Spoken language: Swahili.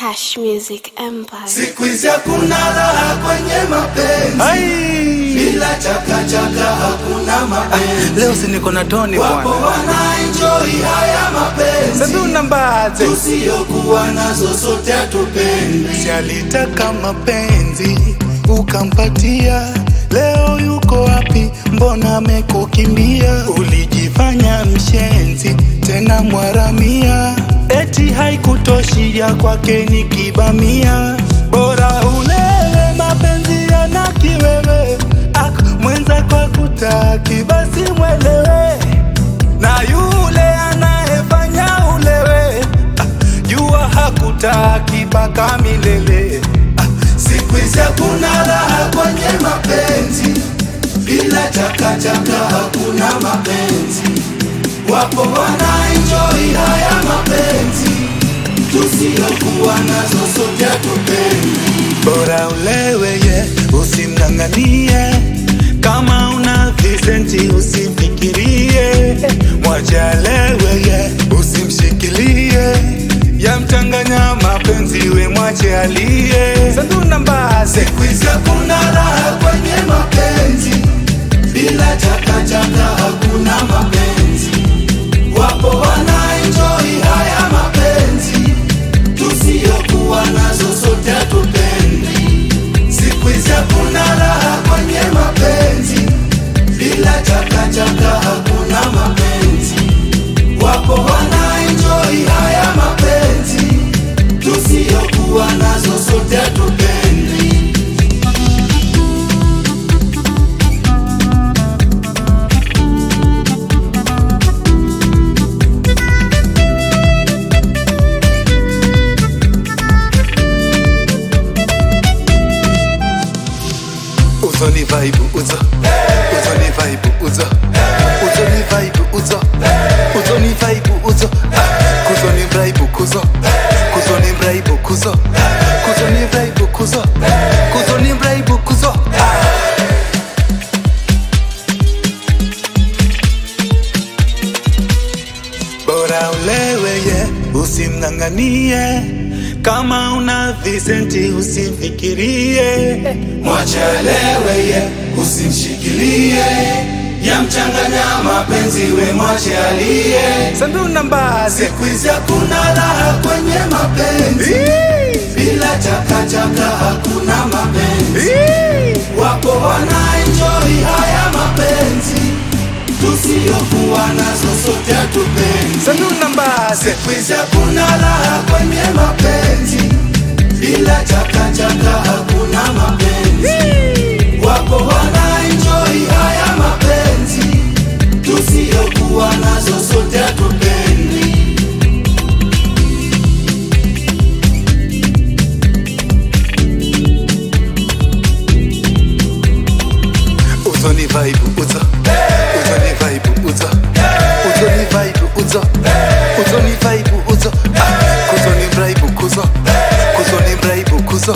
Cash Music Empire. Siku hizi hakuna raha kwenye mapenzi. Bila chaka chaka hakuna mapenzi. Leo si niko na Tony bwana. Wapo wana enjoy haya mapenzi. Sasa mbaze. Tusiyokuwa nazo sote hatupendi. Si alitaka mapenzi ukampatia, leo yuko wapi? Mbona amekukimbia? Ulijifanya mshenzi tena mwaramia, eti haikutoshia kwake ni kibamia. Bora ulewe mapenzi yana kiwewe, mwenza kwa kutaki basi mwelewe. Na yule anayefanya ulewe, jua hakutaki paka milele. Siku hizi hakuna raha kwenye mapenzi. Bila chaka chaka hakuna mapenzi. Wapo wana enjoy haya mapenzi. Tusiyokuwa nazo sote hatupendi. Bora ulewe ye, usimng'ang'anie. Kama una visenti usifikirie. Mwache alewe ye, usimshikilie. Yamchanganya mapenzi we mwache alie. Sanduna mbaze. Siku hizi hakuna raha kwenye mapenzi. Bila chaka chaka hakuna mapenzi. Wapo wana enjoy haya mapenzi. Tusiyokuwa nazo sote hatupendi. Siku hizi hakuna raha kwenye mapenzi. Bila chaka chaka hakuna mapenzi. Wapo wana enjoy haya mapenzi. Tusiyokuwa nazo sote hatupendi. Uzo ni vibe uzo, uzo ni vibe uzo, uzo ni vibe uzo, uzo ni vibe uzo, kuzo ni vibe kuzo, kuzo ni vibe kuzo, kuzo ni vibe kuzo, kuzo ni vibe kuzo. Bora ulewe ye, usimng'ang'anie. Kama una visenti usifikirie. Mwache alewe ye, usimshikilie. Yamchanganya mapenzi we mwache alie. Sanduna mbaze. Siku hizi hakuna raha kwenye mapenzi. Bila chaka chaka hakuna mapenzi. Wapo wana enjoy haya mapenzi. Tusiyokuwa nazo sote hatupendi. Sanduna mbaze. Siku hizi hakuna raha kwenye mapenzi. Bila chaka chaka hakuna mapenzi. Wapo wana enjoy haya mapenzi. Tusiyokuwa nazo sote hatupendi. Uzo ni vibe uzo, uzo ni vibe uzo, uzo ni vibe uzo, uzo ni vibe uzo, kuzo ni vibe kuzo, kuzo ni vibe kuzo,